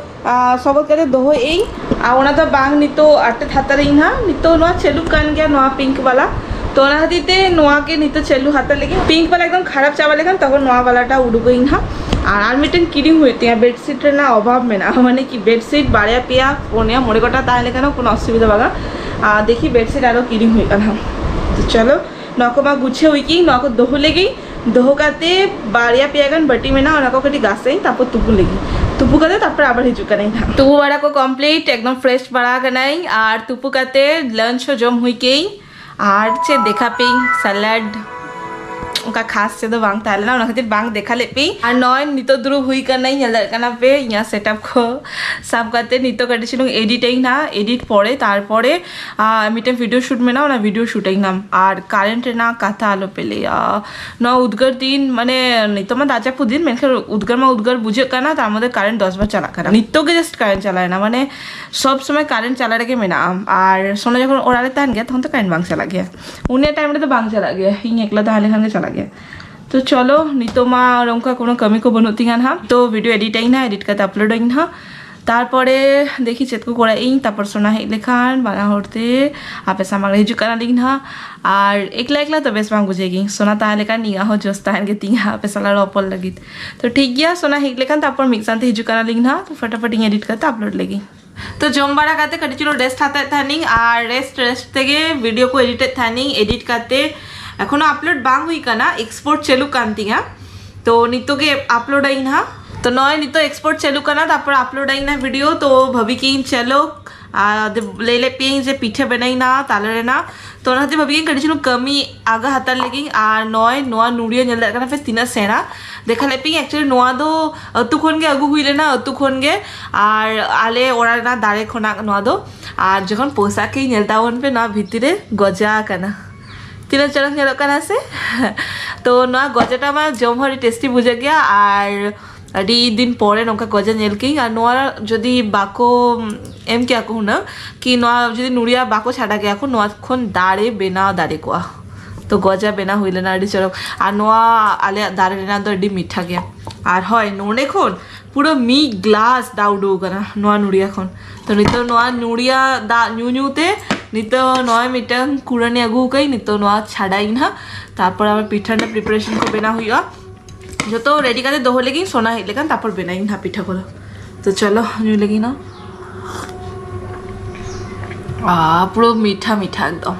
ᱟᱨ ᱥᱚᱵᱚᱫ ᱠᱟᱛᱮ ᱫᱚᱦᱚᱭᱮᱫ ᱟᱹᱧ᱾ ᱟᱨ ᱚᱱᱟ ᱫᱚ ᱵᱟᱝ ᱱᱤᱛᱚᱜ ᱟᱴᱮᱫ ᱦᱟᱛᱟᱲᱟᱹᱧ ᱦᱟᱸᱜ, ᱱᱤᱛᱚᱜ ᱱᱚᱣᱟ ᱪᱟᱹᱞᱩᱜ ᱠᱟᱱ ᱜᱮᱭᱟ, ᱱᱚᱣᱟ ᱯᱤᱝᱠ ᱵᱟᱞᱟ᱾ ᱛᱚ ᱚᱱᱟ ᱠᱷᱟᱹᱛᱤᱨ ᱛᱮ ᱱᱚᱣᱟ ᱜᱮ ᱱᱤᱛᱚᱜ ᱪᱟᱹᱞᱩ ᱦᱟᱛᱟᱲ ᱞᱟᱹᱜᱤᱫ᱾ ᱯᱤᱝᱠ ᱵᱟᱞᱟ ᱮᱠᱫᱚᱢ ᱠᱷᱟᱨᱟᱯ ᱪᱟᱵᱟ ᱞᱮᱠᱷᱟᱱ ᱛᱚᱠᱷᱚᱱ ᱱᱚᱣᱟ ᱵᱟᱞᱟᱴᱟ ᱩᱰᱩᱠᱟᱹᱧ ᱦᱟᱸᱜ᱾ ᱟᱨ ᱟᱨ ᱢᱤᱫᱴᱮᱱ ᱠᱤᱨᱤᱧ ᱦᱩᱭᱩᱜ ᱛᱤᱧᱟ, ᱵᱮᱰᱥᱤᱴ ᱨᱮᱱᱟᱜ ᱚᱵᱷᱟᱵ ᱢᱮᱱᱟᱜᱼᱟ, ᱢᱟᱱᱮ ᱠᱤ ᱵᱮᱰᱥᱤᱴ ᱵᱟᱨᱭᱟ ᱯᱮᱭᱟ ᱯᱩᱱᱭᱟ ᱢᱚᱬᱮ ᱜᱚᱴᱟ ᱛᱟᱦᱮᱸ ᱞᱮᱠᱷᱟᱱ ᱦᱚᱸ ᱠᱳᱱᱳ ᱚᱥᱩᱵᱤᱫᱷᱟ ᱵᱟᱝᱟ᱾ ᱟᱨ ᱫᱮᱠᱷᱤ ᱵᱮᱰᱥᱤᱴ ᱟᱨᱚ ᱠᱤᱨᱤᱧ ᱦᱩᱭᱩᱜ ᱠᱟᱱᱟ ᱦᱟᱸᱜ᱾ ᱛᱚ ᱪᱚᱞᱚ, ᱱᱚᱣᱟ ᱠᱚ ᱢᱟ ᱜᱩᱪᱷᱟᱹᱣ ᱦᱩᱭ ᱠᱤᱧ, ᱱᱚᱣᱟ ᱠᱚ ᱫᱚᱦᱚ ᱞᱟᱹᱜᱤᱫ᱾ ᱫᱚᱦᱚ ᱠᱟᱛᱮ ᱵᱟᱨᱭᱟ ᱯᱮᱭᱟ ᱜᱟᱱ ᱵᱟᱹᱴᱤ ᱢᱮᱱᱟᱜᱼᱟ, ᱚᱱᱟ ᱠᱚ ᱠᱟᱹᱴᱤᱡ ᱜᱟᱥᱟᱹᱧ, ᱛᱟᱨᱯᱚᱨ ᱛᱩᱯᱩ ᱞᱟᱹᱜᱤᱫ᱾ ᱛᱩᱯᱩ ᱠᱟᱛᱮ ᱛᱟᱨᱯᱚᱨ ᱟᱵᱟᱨ ᱦᱤᱡᱩᱜ ᱠᱟᱹᱱᱟᱹᱧ ᱦᱟᱸᱜ᱾ ᱛᱩᱯᱩ ᱵᱟᱲᱟ ᱠᱚ ᱠᱚᱢᱯᱞᱤᱴ, ᱮᱠᱫᱚᱢ ᱯᱷᱨᱮᱥ ᱵᱟᱲᱟ ᱠᱟᱱᱟᱹᱧ᱾ ᱟᱨ ᱛᱩᱯᱩ ᱠᱟᱛᱮ ᱞᱟᱧᱪ ᱦᱚᱸ ᱡᱚᱢ ᱦᱩᱭ ᱠᱮᱭᱟᱹᱧ᱾ ᱟᱨ ᱪᱮᱫ ᱫᱮᱠᱷᱟ ᱯᱮᱭᱟᱹᱧ, ᱥᱟᱞᱟᱰ, ᱚᱱᱠᱟ ᱠᱷᱟᱥ ᱪᱮᱫ ᱫᱚ ᱵᱟᱝ ᱛᱟᱦᱮᱸ ᱞᱮᱱᱟ, ᱚᱱᱟ ᱠᱷᱟᱹᱛᱤᱨ ᱵᱟᱝ ᱫᱮᱠᱷᱟ ᱞᱮᱫ ᱯᱮ᱾ ᱟᱨ ᱱᱚᱜᱼᱚᱭ ᱱᱤᱛᱚᱜ ᱫᱩᱲᱩᱵ ᱦᱩᱭ ᱠᱟᱱᱟᱧ, ᱧᱮᱞ ᱫᱟᱲᱮᱭᱟᱜ ᱠᱟᱱᱟ ᱯᱮ ᱤᱧᱟᱹᱜ ᱥᱮᱴᱟᱯ ᱠᱚ ᱥᱟᱵ ᱠᱟᱛᱮ᱾ ᱱᱤᱛᱚᱜ ᱠᱟᱹᱴᱤᱡ ᱪᱩᱞᱩᱝ ᱮᱰᱤᱴ ᱟᱹᱧ ᱱᱟᱦᱟᱜ, ᱮᱰᱤᱴ ᱯᱚᱨᱮ ᱛᱟᱨᱯᱚᱨᱮ ᱟᱨ ᱢᱤᱫᱴᱮᱱ ᱵᱷᱤᱰᱤᱭᱳ ᱥᱩᱴ ᱢᱮᱱᱟᱜᱼᱟ, ᱚᱱᱟ ᱵᱷᱤᱰᱤᱭᱳ ᱥᱩᱴ ᱟᱹᱧ ᱱᱟᱦᱟᱜ᱾ ᱟᱨ ᱠᱟᱨᱮᱱᱴ ᱨᱮᱱᱟᱜ ᱠᱟᱛᱷᱟ ᱟᱞᱚ ᱯᱮ ᱞᱟᱹᱭᱟ, ᱱᱚᱣᱟ ᱩᱫᱽᱜᱟᱹᱨ ᱫᱤᱱ, ᱢᱟᱱᱮ ᱱᱤᱛᱚᱜ ᱢᱟ ᱫᱟᱜ ᱡᱟᱹᱯᱩᱫ ᱫᱤᱱ, ᱢᱮᱱᱠᱷᱟᱱ ᱩᱫᱽᱜᱟᱹᱨ ᱢᱟ ᱩᱫᱽᱜᱟᱹᱨ ᱵᱩᱡᱷᱟᱹᱜ ᱠᱟᱱᱟ, ᱛᱟᱨ ᱢᱚᱫᱽᱫᱷᱮ ᱠᱟᱨᱮᱱᱴ ᱫᱚᱥ ᱵᱟᱨ ᱪᱟᱞᱟᱜ ᱠᱟᱱᱟ᱾ ᱱᱤᱛᱚᱜ ᱜᱮ ᱡᱟᱥᱴ ᱠᱟᱨᱮᱱᱴ ᱪᱟᱞᱟᱣ ᱮᱱᱟ, ᱢᱟᱱᱮ ᱥᱚᱵ ᱥᱚᱢᱚᱭ ᱠᱟᱨᱮᱱᱴ ᱪᱟᱞᱟᱣ ᱨᱮᱜᱮ ᱢᱮᱱᱟᱜᱼᱟ᱾ ᱟᱨ ᱥᱳᱱᱟ ᱡᱚᱠᱷᱚᱱ ᱚᱲᱟᱜ ᱨᱮ ᱛᱟᱦᱮᱱ ᱜᱮᱭᱟ, ᱛᱚᱠᱷᱚᱱ ᱫᱚ ᱠᱟᱨᱮᱱᱴ ᱵᱟᱝ ᱪᱟᱞᱟᱜ ᱜᱮᱭᱟ, ᱩᱱᱤᱭᱟᱜ ᱴᱟᱭᱤᱢ ᱨᱮᱫᱚ ᱵᱟᱝ ᱪᱟᱞᱟᱜ ᱜᱮᱭᱟ, ᱤᱧ ᱮᱠᱞᱟ ᱛᱟᱦᱮᱸ ᱞᱮᱠᱷᱟᱱ ᱜᱮ ᱪᱟᱞᱟᱜ ᱜᱮᱭᱟ᱾ ᱛᱚ ᱪᱚᱞᱚ, ᱱᱤᱛᱚᱜ ᱢᱟ ᱚᱱᱠᱟ ᱠᱳᱱᱳ ᱠᱟᱹᱢᱤ ᱠᱚ ᱵᱟᱹᱱᱩᱜ ᱛᱤᱧᱟ ᱱᱟᱦᱟᱜ, ᱛᱚ ᱵᱷᱤᱰᱤᱭᱳ ᱮᱰᱤᱴ ᱟᱹᱧ ᱱᱟᱦᱟᱜ, ᱮᱰᱤᱴ ᱠᱟᱛᱮ ᱟᱯᱞᱳᱰ ᱟᱹᱧ ᱱᱟᱦᱟᱜ᱾ ᱛᱟᱨᱯᱚᱨᱮ ᱫᱮᱠᱷᱤ ᱪᱮᱫ ᱠᱚ ᱠᱚᱨᱟᱣ ᱤᱧ, ᱛᱟᱨᱯᱚᱨ ᱥᱳᱱᱟ ᱦᱮᱡ ᱞᱮᱠᱷᱟᱱ ᱵᱟᱱᱟ ᱦᱚᱲ ᱛᱮ ᱟᱯᱮ ᱥᱟᱢᱟᱝ ᱨᱮ ᱦᱤᱡᱩᱜ ᱠᱟᱱᱟᱞᱤᱧ ᱱᱟᱦᱟᱜ᱾ ᱟᱨ ᱮᱠᱞᱟ ᱮᱠᱞᱟ ᱫᱚ ᱵᱮᱥ ᱵᱟᱝ ᱵᱩᱡᱷᱟᱹᱜ ᱜᱤᱧ, ᱥᱳᱱᱟ ᱛᱟᱦᱮᱸ ᱞᱮᱠᱷᱟᱱ ᱤᱧᱟᱹᱜ ᱦᱚᱸ ᱡᱳᱥ ᱛᱟᱦᱮᱱ ᱜᱮᱛᱤᱧᱟ ᱟᱯᱮ ᱥᱟᱞᱟᱜ ᱨᱚᱯᱚᱲ ᱞᱟᱹᱜᱤᱫ᱾ ᱛᱚ ᱴᱷᱤᱠ ᱜᱮᱭᱟ, ᱥᱳᱱᱟ ᱦᱮᱡ ᱞᱮᱠᱷᱟᱱ ᱛᱟᱨᱯᱚᱨ ᱢᱤᱫ ᱥᱟᱶᱛᱮ ᱦᱤᱡᱩᱜ ᱠᱟᱱᱟᱞᱤᱧ ᱱᱟᱦᱟᱜ᱾ ᱛᱚ ᱯᱷᱟᱴᱟᱯᱷᱟᱴ ᱤᱧ ᱮᱰᱤᱴ ᱠᱟᱛᱮ ᱟᱯᱞᱳᱰ ᱞᱮᱜᱤᱧ᱾ ᱛᱚ ᱡᱚᱢ ᱵᱟᱲᱟ ᱠᱟᱛᱮ ᱠᱟᱹᱴᱤᱡ ᱪᱩᱞᱩᱝ ᱨᱮᱥᱴ ᱦᱟᱛᱟᱣᱮᱫ ᱛᱟᱦᱮᱱᱤᱧ, ᱟᱨ ᱨᱮᱥᱴ ᱨᱮᱥᱴ ᱛᱮᱜᱮ ᱵᱷᱤᱰᱤᱭᱳ ᱠᱚ ᱮᱰᱤᱴᱮᱫ ᱛᱟᱦᱮᱱᱤᱧ᱾ ᱮᱰᱤᱴ ᱠᱟᱛᱮ ᱮᱠᱷᱚᱱᱳ ᱟᱯᱞᱳᱰ ᱵᱟᱝ ᱦᱩᱭ ᱠᱟᱱᱟ, ᱮᱠᱥᱯᱳᱨᱴ ᱪᱟᱹᱞᱩᱜ ᱠᱟᱱ ᱛᱤᱧᱟ᱾ ᱛᱚ ᱱᱤᱛᱚᱜ ᱜᱮ ᱟᱯᱞᱳᱰ ᱟᱹᱧ ᱱᱟᱦᱟᱜ᱾ ᱛᱚ ᱱᱚᱜᱼᱚᱭ ᱱᱤᱛᱚᱜ ᱮᱠᱥᱯᱳᱨᱴ ᱪᱟᱹᱞᱩᱜ ᱠᱟᱱᱟ, ᱛᱟᱨᱯᱚᱨ ᱟᱯᱞᱳᱰ ᱟᱹᱧ ᱱᱟᱦᱟᱜ ᱵᱷᱤᱰᱤᱭᱳ᱾ ᱛᱚ ᱵᱷᱟᱹᱵᱤ ᱠᱤᱧ ᱪᱚᱞᱚ, ᱟᱨ ᱞᱟᱹᱭ ᱞᱮᱫ ᱯᱮᱭᱟᱹᱧ ᱡᱮ ᱯᱤᱴᱷᱟᱹ ᱵᱮᱱᱟᱣ ᱤᱧ ᱱᱟᱦᱟᱜ ᱛᱟᱞᱮ ᱨᱮᱱᱟᱜ᱾ ᱛᱚ ᱚᱱᱟ ᱠᱷᱟᱹᱛᱤᱨ ᱵᱷᱟᱹᱵᱤ ᱠᱤᱧ ᱠᱟᱹᱴᱤᱡ ᱪᱩᱞᱩᱝ ᱠᱟᱹᱢᱤ ᱟᱜᱟ ᱦᱟᱛᱟᱲ ᱞᱮᱜᱤᱧ᱾ ᱟᱨ ᱱᱚᱜᱼᱚᱭ ᱱᱚᱣᱟ ᱱᱩᱲᱤᱭᱟᱹ ᱧᱮᱞ ᱫᱟᱲᱮᱭᱟᱜ ᱠᱟᱱᱟ ᱯᱮ ᱛᱤᱱᱟᱹᱜ ᱥᱮᱬᱟ᱾ ᱫᱮᱠᱷᱟ ᱞᱮᱫ ᱯᱮᱭᱟᱹᱧ, actually ᱱᱚᱣᱟ ᱫᱚ ᱟᱹᱛᱩ ᱠᱷᱚᱱ ᱜᱮ ᱟᱹᱜᱩ ᱦᱩᱭ ᱞᱮᱱᱟ, ᱟᱹᱛᱩ ᱠᱷᱚᱱ ᱜᱮ᱾ ᱟᱨ ᱟᱞᱮ ᱚᱲᱟᱜ ᱨᱮᱱᱟᱜ ᱫᱟᱨᱮ ᱠᱷᱚᱱᱟᱜ ᱱᱚᱣᱟ ᱫᱚ᱾ ᱟᱨ ᱡᱚᱠᱷᱚᱱ ᱯᱚᱥᱟᱜ ᱠᱟᱹᱧ ᱧᱮᱞ ᱛᱟᱵᱚᱱ ᱯᱮ, ᱱᱚᱣᱟ ᱵᱷᱤᱛᱤᱨ ᱨᱮ ᱜᱚᱡᱟ ᱟᱠᱟᱱᱟ᱾ ᱛᱤᱱᱟᱹᱜ ᱪᱚᱨᱚᱠ ᱧᱮᱞᱚᱜ ᱠᱟᱱᱟ ᱥᱮ? ᱛᱚ ᱱᱚᱣᱟ ᱜᱚᱡᱟᱴᱟ ᱢᱟ ᱡᱚᱢ ᱦᱚᱸ ᱟᱹᱰᱤ ᱴᱮᱥᱴᱤ ᱵᱩᱡᱷᱟᱹᱜ ᱜᱮᱭᱟ, ᱟᱨ ᱟᱹᱰᱤ ᱫᱤᱱ ᱯᱚᱨᱮ ᱱᱚᱝᱠᱟ ᱜᱚᱡᱟ ᱧᱮᱞ ᱠᱤᱧ᱾ ᱟᱨ ᱱᱚᱣᱟ ᱡᱩᱫᱤ ᱵᱟᱠᱚ ᱮᱢ ᱠᱮᱭᱟ ᱠᱚ ᱦᱩᱱᱟᱹᱝ, ᱠᱤ ᱱᱚᱣᱟ ᱡᱩᱫᱤ ᱱᱩᱲᱤᱭᱟ ᱵᱟᱠᱚ ᱪᱷᱟᱰᱟ ᱠᱮᱭᱟ ᱠᱚ, ᱱᱚᱣᱟ ᱠᱷᱚᱱ ᱫᱟᱲᱮ ᱵᱮᱱᱟᱣ ᱫᱟᱲᱮ ᱠᱚᱜᱼᱟ᱾ ᱛᱚ ᱜᱚᱡᱟ ᱵᱮᱱᱟᱣ ᱦᱩᱭ ᱞᱮᱱᱟ, ᱟᱹᱰᱤ ᱪᱚᱨᱚᱠ᱾ ᱟᱨ ᱱᱚᱣᱟ ᱟᱞᱮᱭᱟᱜ ᱫᱟᱨᱮ ᱨᱮᱱᱟᱜ ᱫᱚ ᱟᱹᱰᱤ ᱢᱤᱴᱷᱟ ᱜᱮᱭᱟ᱾ ᱟᱨ ᱦᱳᱭ, ᱱᱚᱰᱮ ᱠᱷᱚᱱ ᱯᱩᱨᱟᱹ ᱢᱤᱫ ᱜᱞᱟᱥ ᱫᱟᱜ ᱩᱰᱩᱠ ᱟᱠᱟᱱᱟ ᱱᱚᱣᱟ ᱱᱩᱲᱤᱭᱟ ᱠᱷᱚᱱ᱾ ᱛᱚ ᱱᱤᱛᱚᱜ ᱱᱚᱣᱟ ᱱᱩᱲᱤᱭᱟ ᱫᱟᱜ ᱧᱩ ᱧᱩ ᱛᱮ ᱱᱤᱛᱚᱜ ᱱᱚᱜᱼᱚᱭ ᱢᱤᱫᱴᱟᱝ ᱠᱩᱲᱟᱹᱱᱤ ᱟᱹᱜᱩ ᱟᱠᱟᱫᱟᱹᱧ, ᱱᱤᱛᱚᱜ ᱱᱚᱣᱟ ᱪᱷᱟᱰᱟᱭᱤᱧ ᱱᱟᱦᱟᱜ᱾ ᱛᱟᱨᱯᱚᱨ ᱟᱵᱟᱨ ᱯᱤᱴᱷᱟᱹ ᱨᱮᱱᱟᱜ ᱯᱨᱤᱯᱟᱨᱮᱥᱚᱱ ᱠᱚ ᱵᱮᱱᱟᱣ ᱦᱩᱭᱩᱜᱼᱟ᱾ ᱡᱚᱛᱚ ᱨᱮᱰᱤ ᱠᱟᱛᱮ ᱫᱚᱦᱚ ᱞᱮᱜᱤᱧ, ᱥᱳᱱᱟ ᱦᱮᱡ ᱞᱮᱠᱷᱟᱱ ᱛᱟᱨᱯᱚᱨ ᱵᱮᱱᱟᱣᱤᱧ ᱱᱟᱦᱟᱜ ᱯᱤᱴᱷᱟᱹ ᱠᱚᱫᱚ᱾ ᱛᱚ ᱪᱚᱞᱚ ᱧᱩᱭ ᱞᱮᱜᱤᱧ ᱱᱟ᱾ ᱟᱨ ᱯᱩᱨᱟᱹ ᱢᱤᱴᱷᱟ ᱢᱤᱴᱷᱟ ᱮᱠᱫᱚᱢ᱾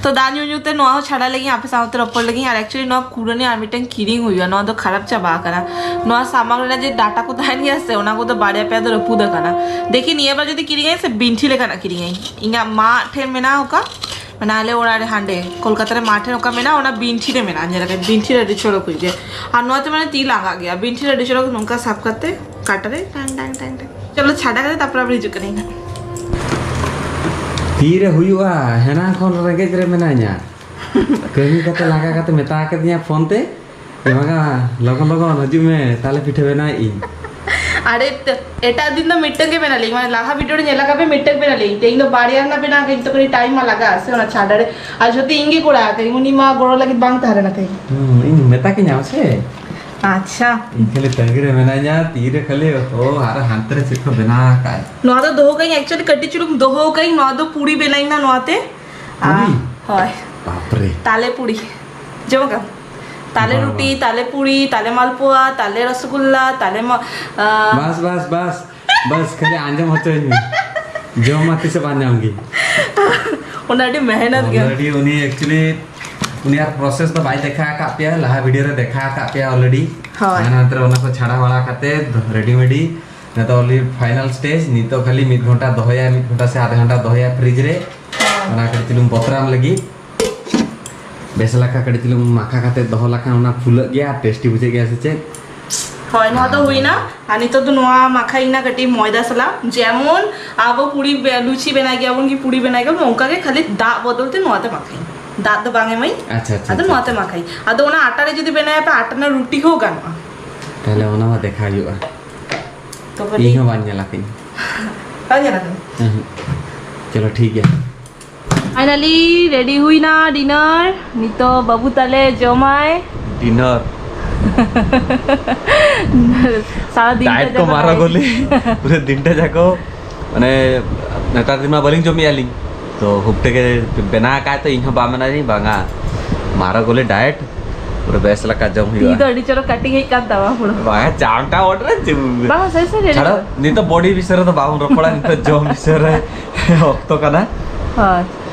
ᱛᱚ ᱫᱟᱜ ᱧᱩ ᱧᱩ ᱛᱮ ᱱᱚᱣᱟ ᱦᱚᱸ ᱪᱷᱟᱰᱟ ᱞᱮᱜᱤᱧ, ᱟᱯᱮ ᱥᱟᱶᱛᱮ ᱨᱚᱯᱚᱲ ᱞᱮᱜᱤᱧ᱾ ᱟᱨ actually ᱱᱚᱣᱟ ᱠᱩᱲᱟᱹᱱᱤ ᱟᱨ ᱢᱤᱫᱴᱮᱱ ᱠᱤᱨᱤᱧ ᱦᱩᱭᱩᱜᱼᱟ, ᱱᱚᱣᱟ ᱫᱚ ᱠᱷᱟᱨᱟᱯ ᱪᱟᱵᱟ ᱟᱠᱟᱱᱟ᱾ ᱱᱚᱣᱟ ᱥᱟᱢᱟᱝ ᱨᱮᱱᱟᱜ ᱡᱮ ᱰᱟᱴᱟ ᱠᱚ ᱛᱟᱦᱮᱱ ᱜᱮᱭᱟ ᱥᱮ, ᱚᱱᱟ ᱠᱚᱫᱚ ᱵᱟᱨᱭᱟ ᱯᱮᱭᱟ ᱫᱚ ᱨᱟᱹᱯᱩᱫ ᱟᱠᱟᱱᱟ᱾ ᱫᱮᱠᱷᱤ, ᱱᱤᱭᱟᱹ ᱵᱟᱨ ᱡᱩᱫᱤ ᱠᱤᱨᱤᱧᱟᱹᱧ ᱥᱮ, ᱵᱤᱱᱴᱷᱤ ᱞᱮᱠᱟᱱᱟᱜ ᱠᱤᱨᱤᱧᱟᱹᱧ᱾ ᱤᱧᱟᱹᱜ ᱢᱟ ᱴᱷᱮᱱ ᱢᱮᱱᱟᱜᱼᱟ ᱚᱠᱟ, ᱢᱟᱱᱮ ᱟᱞᱮ ᱚᱲᱟᱜ ᱨᱮ ᱦᱟᱸᱰᱮ ᱠᱳᱞᱠᱟᱛᱟ ᱨᱮ ᱢᱟ ᱴᱷᱮᱱ ᱚᱠᱟ ᱢᱮᱱᱟᱜᱼᱟ, ᱚᱱᱟ ᱵᱤᱱᱴᱷᱤ ᱨᱮ ᱢᱮᱱᱟᱜᱼᱟ᱾ ᱧᱮᱞ ᱟᱠᱟᱫ ᱵᱤᱱᱴᱷᱤ ᱨᱮ ᱟᱹᱰᱤ ᱪᱚᱨᱚᱠ ᱦᱩᱭᱩᱜ ᱜᱮᱭᱟ᱾ ᱟᱨ ᱱᱚᱣᱟ ᱛᱮ ᱢᱟᱱᱮ ᱛᱤ ᱞᱟᱸᱜᱟᱜ ᱜᱮᱭᱟ᱾ ᱵᱤᱱᱴᱷᱤ ᱨᱮ ᱟᱹᱰᱤ ᱪᱚᱨᱚᱠ ᱱᱚᱝᱠᱟ ᱥᱟᱵ ᱠᱟᱛᱮ ᱠᱟᱴᱟ ᱨᱮ ᱴᱟᱝ ᱴᱟᱝ ᱴᱟᱝ ᱴᱟᱝ᱾ ᱪᱚᱞᱚ ᱪᱷᱟᱰᱟ ᱠᱟᱛᱮ ᱛᱟᱨᱯᱚᱨ ᱟᱵᱟᱨ ᱦᱤᱡᱩᱜ ᱠᱟᱹᱱᱟᱹᱧ ᱦᱟᱸᱜ᱾ ᱛᱤᱨᱮ ᱦᱩᱭᱩᱜᱼᱟ? ᱦᱮᱱᱟᱝ ᱠᱷᱚᱱ ᱨᱮᱸᱜᱮᱡ ᱨᱮ ᱢᱮᱱᱟᱧᱟ᱾ ᱠᱟᱹᱢᱤ ᱠᱟᱛᱮ ᱞᱟᱸᱜᱟ ᱠᱟᱛᱮ ᱢᱮᱛᱟ ᱠᱟᱫᱤᱧᱟ ᱯᱷᱳᱱ ᱛᱮ, "ᱮ ᱵᱟᱝᱟ, ᱞᱚᱜᱚᱱ ᱞᱚᱜᱚᱱ ᱦᱤᱡᱩᱜ ᱢᱮ, ᱛᱟᱞᱮ ᱯᱤᱴᱷᱟᱹ ᱵᱮᱱᱟᱣᱮᱫ ᱤᱧ᱾" ᱟᱨᱮ ᱮᱴᱟᱜ ᱫᱤᱱ ᱫᱚ ᱢᱤᱫᱴᱟᱝ ᱜᱮ ᱵᱮᱱᱟᱣ ᱞᱮᱭᱟᱹᱧ, ᱢᱟᱱᱮ ᱞᱟᱦᱟ ᱵᱷᱤᱰᱤᱭᱳ ᱨᱮ ᱧᱮᱞ ᱟᱠᱟᱫ ᱯᱮ, ᱢᱤᱫᱴᱟᱝ ᱵᱮᱱᱟᱣ ᱞᱮᱭᱟᱹᱧ᱾ ᱛᱮᱦᱮᱧ ᱫᱚ ᱵᱟᱨᱭᱟ ᱨᱮᱱᱟᱜ ᱵᱮᱱᱟᱣ ᱠᱟᱹᱧ, ᱛᱚ ᱠᱟᱹᱴᱤᱡ ᱴᱟᱭᱤᱢ ᱢᱟ ᱞᱟᱜᱟᱜᱼᱟ ᱥᱮ ᱚᱱᱟ ᱪᱷᱟᱰᱟ ᱨᱮ᱾ ᱟᱨ ᱡᱷᱚᱛᱚ ᱤᱧ ᱜᱮ ᱠᱚᱨᱟᱣ ᱟᱠᱟᱫᱟᱹᱧ, ᱩᱱᱤ ᱢᱟ ᱜᱚᱲᱚ ᱞᱟᱹᱜᱤᱫ ᱵᱟᱝ ᱛᱟᱦᱮᱸ ᱞᱮᱱᱟ ᱛᱮᱦᱮᱧ᱾ ᱦᱩᱸ, ᱤᱧ ᱢᱮᱛᱟ ᱠᱤᱧᱟᱢ ᱥᱮ᱾ ᱟᱪᱪᱷᱟ᱾ ᱤᱧ ᱠᱷᱟᱹᱞᱤ ᱛᱟᱺᱜᱤ ᱨᱮ ᱢᱮᱱᱟᱧᱟ, ᱛᱤᱨᱮ ᱠᱷᱟᱹᱞᱤ ᱦᱚ ᱟᱨ ᱦᱟᱱᱛᱮ ᱨᱮ ᱪᱮᱫ ᱠᱚ ᱵᱮᱱᱟᱣ ᱟᱠᱟᱫ᱾ ᱱᱚᱣᱟ ᱫᱚ ᱫᱚᱦᱚ ᱠᱟᱹᱧ, actually ᱠᱟᱹᱴᱤᱡ ᱪᱩᱞᱩᱝ ᱫᱚᱦᱚ ᱠᱟᱹᱧ, ᱱᱚᱣᱟ ᱫᱚ ᱯᱩᱲᱤ ᱵᱮᱱᱟᱣ ᱤᱧ ᱱᱟ ᱱᱚᱣᱟ ᱛᱮ᱾ ᱟᱨ, ᱯᱩᱲᱤ? ᱦᱳᱭ᱾ ᱵᱟᱯᱨᱮ᱾ ᱛᱟᱞᱮ ᱯᱩᱲᱤ᱾ ᱡᱚᱢ ᱠᱟᱜ? ᱛᱟᱞᱮ ᱵᱟᱝ, ᱨᱩᱴᱤ, ᱵᱟᱝ᱾ ᱛᱟᱞᱮ ᱯᱩᱲᱤ, ᱛᱟᱞᱮ ᱢᱟᱞᱯᱩᱣᱟ, ᱛᱟᱞᱮ ᱨᱚᱥᱜᱩᱞᱞᱟ, ᱛᱟᱞᱮ ᱢᱟ, ᱟ, ᱵᱟᱥ ᱵᱟᱥ ᱵᱟᱥ ᱵᱟᱥ, ᱠᱷᱟᱹᱞᱤ ᱟᱸᱡᱚᱢ ᱦᱚᱪᱚᱧ ᱢᱮ᱾ ᱡᱚᱢ ᱢᱟ ᱛᱤᱥ ᱦᱚᱸ ᱵᱟᱝ ᱧᱟᱢ ᱜᱮ᱾ ᱚᱱᱟ ᱟᱹᱰᱤ ᱢᱮᱦᱱᱚᱛ ᱜᱮᱭᱟ᱾ Already ᱩᱱᱤ actually ᱩᱱᱤ ᱟᱨ process ᱫᱚ ᱵᱟᱭ ᱫᱮᱠᱷᱟ ᱟᱠᱟᱫ ᱯᱮᱭᱟ, ᱞᱟᱦᱟ ᱵᱷᱤᱰᱤᱭᱳ ᱨᱮ ᱫᱮᱠᱷᱟ ᱟᱠᱟᱫ ᱯᱮᱭᱟ already᱾ ᱦᱳᱭ᱾ ᱦᱟᱱᱟ ᱱᱟᱛᱮ ᱨᱮ ᱚᱱᱟ ᱠᱚ ᱪᱷᱟᱲᱟ ᱵᱟᱲᱟ ᱠᱟᱛᱮ ᱨᱮᱰᱤᱢᱮᱰᱤ ᱱᱤᱛᱚᱜ ᱚᱱᱞᱤ final stage᱾ ᱱᱤᱛᱚᱜ ᱠᱷᱟᱹᱞᱤ ᱢᱤᱫ ᱜᱷᱚᱱᱴᱟ ᱫᱚᱦᱚᱭᱟ, ᱢᱤᱫ ᱜᱷᱚᱱᱴᱟ ᱥᱮ ᱟᱫᱷᱟ ᱜᱷᱚᱱᱴᱟ ᱫᱚᱦᱚᱭᱟ ᱯᱷᱨᱤᱡᱽ ᱨᱮ᱾ ᱚᱱᱟ ᱠᱟᱹᱴᱤᱡ ᱪᱩᱞᱩᱝ ᱵᱚᱛᱨᱟᱢ ᱞᱟᱹᱜᱤᱫ ᱵᱮᱥ ᱞᱮᱠᱟ ᱠᱟᱹᱴᱤᱡ ᱪᱩᱞᱩᱝ ᱢᱟᱠᱷᱟ ᱠᱟᱛᱮ ᱫᱚᱦᱚ ᱞᱮᱠᱷᱟᱱ ᱚᱱᱟ ᱯᱷᱩᱞᱟᱹᱜ ᱜᱮᱭᱟ ᱟᱨ ᱴᱮᱥᱴᱤ ᱵᱩᱡᱷᱟᱹᱜ ᱜᱮᱭᱟ, ᱥᱮ ᱪᱮᱫ? ᱦᱳᱭ, ᱱᱚᱣᱟ ᱫᱚ ᱦᱩᱭᱱᱟ᱾ ᱟᱨ ᱱᱤᱛᱚᱜ ᱫᱚ ᱱᱚᱣᱟ ᱢᱟᱠᱷᱟᱭ ᱤᱧ ᱱᱟ ᱠᱟᱹᱴᱤᱡ ᱢᱚᱭᱫᱟ ᱥᱟᱞᱟᱜ, ᱡᱮᱢᱚᱱ ᱟᱵᱚ ᱯᱩᱲᱤ ᱵᱮ-, ᱞᱩᱪᱤ ᱵᱮᱱᱟᱣ ᱜᱮᱭᱟᱵᱚᱱ ᱠᱤ ᱯᱩᱲᱤ ᱵᱮᱱᱟᱣ ᱜᱮᱭᱟᱵᱚᱱ, ᱚᱱᱠᱟ ᱜᱮ ᱠᱷᱟᱹᱞᱤ ᱫᱟᱜ ᱵᱚᱫᱚᱞ ᱛᱮ ᱱᱚᱣᱟ ᱛᱮ ᱢᱟᱠᱷᱟᱭ᱾ ᱫᱟᱜ ᱫᱚ ᱵᱟᱝ ᱮᱢᱟᱹᱧ᱾ ᱟᱪᱪᱷᱟ, ᱟᱪᱪᱷᱟ, ᱟᱫᱚ ᱟᱪᱪᱷᱟ᱾ ᱱᱚᱣᱟ ᱛᱮ ᱢᱟᱠᱷᱟᱭ᱾ ᱟᱫᱚ ᱚᱱᱟ ᱟᱴᱟ ᱨᱮ ᱡᱩᱫᱤ ᱵᱮᱱᱟᱣ ᱟᱯᱮ, ᱟᱴᱟ ᱨᱮᱱᱟᱜ ᱨᱩᱴᱤ ᱦᱚᱸ ᱜᱟᱱᱚᱜᱼᱟ᱾ ᱛᱟᱦᱞᱮ ᱚᱱᱟ ᱢᱟ ᱫᱮᱠᱷᱟ ᱦᱩᱭᱩᱜᱼᱟ᱾ ᱛᱚᱵᱮ ᱞᱟᱹᱭ ᱤᱧ ᱦᱚᱸ ᱵᱟᱝ ᱧᱮᱞ ᱟᱠᱟᱧ᱾ ᱵᱟᱝ ᱧᱮᱞ ᱟᱠᱟᱫᱟ᱾ ᱩᱸᱦᱩᱸ᱾ ᱪᱚᱞᱚ ᱴᱷᱤᱠ ᱜᱮᱭᱟ᱾ Finally ready ᱦᱩᱭᱱᱟ dinner᱾ ᱱᱤᱛᱚᱜ ᱵᱟᱹᱵᱩ ᱛᱟᱞᱮ ᱡᱚᱢᱟᱭ᱾ Dinner᱾ ᱥᱟᱨᱟ ᱫᱤᱱ Diet ᱠᱚ ᱢᱟᱨᱚ ᱜᱚᱞᱤ᱾ ᱯᱩᱨᱟᱹ ᱫᱤᱱᱴᱟ ᱡᱟᱠᱚ, ᱢᱟᱱᱮ, ᱱᱮᱛᱟᱨ ᱫᱤᱱ ᱢᱟ ᱵᱟᱹᱞᱤᱧ ᱡᱚᱢᱮᱜᱼᱟ ᱞᱤᱧ᱾ ᱛᱚ ᱦᱩᱯᱴᱮ ᱜᱮ ᱵᱮᱱᱟᱣ ᱟᱠᱟᱫ ᱛᱚ ᱤᱧ ᱦᱚᱸ ᱵᱟᱝ ᱢᱮᱱᱟ ᱞᱤᱧ ᱵᱟᱝᱟ᱾ ᱢᱟᱨᱚ ᱜᱚᱞᱤ diet᱾ ᱯᱩᱨᱟᱹ ᱵᱮᱥ ᱞᱮᱠᱟ ᱡᱚᱢ ᱛᱤ ᱦᱩᱭᱩᱜᱼᱟ᱾ ᱫᱚ ᱟᱹᱰᱤ ᱪᱚᱨᱚᱠ cutting ᱦᱮᱡ ᱠᱟᱱ ᱛᱟᱢᱟ ᱯᱩᱨᱟᱹ᱾ ᱵᱟᱝ, ᱪᱟᱢᱴᱟ ᱚᱰ ᱨᱮ ᱪᱮᱫ? ᱵᱟᱝ, ᱥᱟᱹᱨᱤ ᱥᱟᱹᱨᱤ ᱟᱹᱰᱤ ᱪᱷᱟᱲᱟ, ᱪᱚᱨᱚᱠ᱾ ᱱᱤᱛᱚᱜ body ᱵᱤᱥᱚᱭ ᱨᱮᱫᱚ ᱵᱟᱵᱚᱱ ᱨᱚᱯᱚᱲᱟ, ᱱᱤᱛᱚᱜ ᱡᱚᱢ ᱵᱤᱥᱚᱭ ᱨᱮ ᱚᱠᱛᱚ ᱠᱟᱱᱟ᱾ ᱦᱳᱭ᱾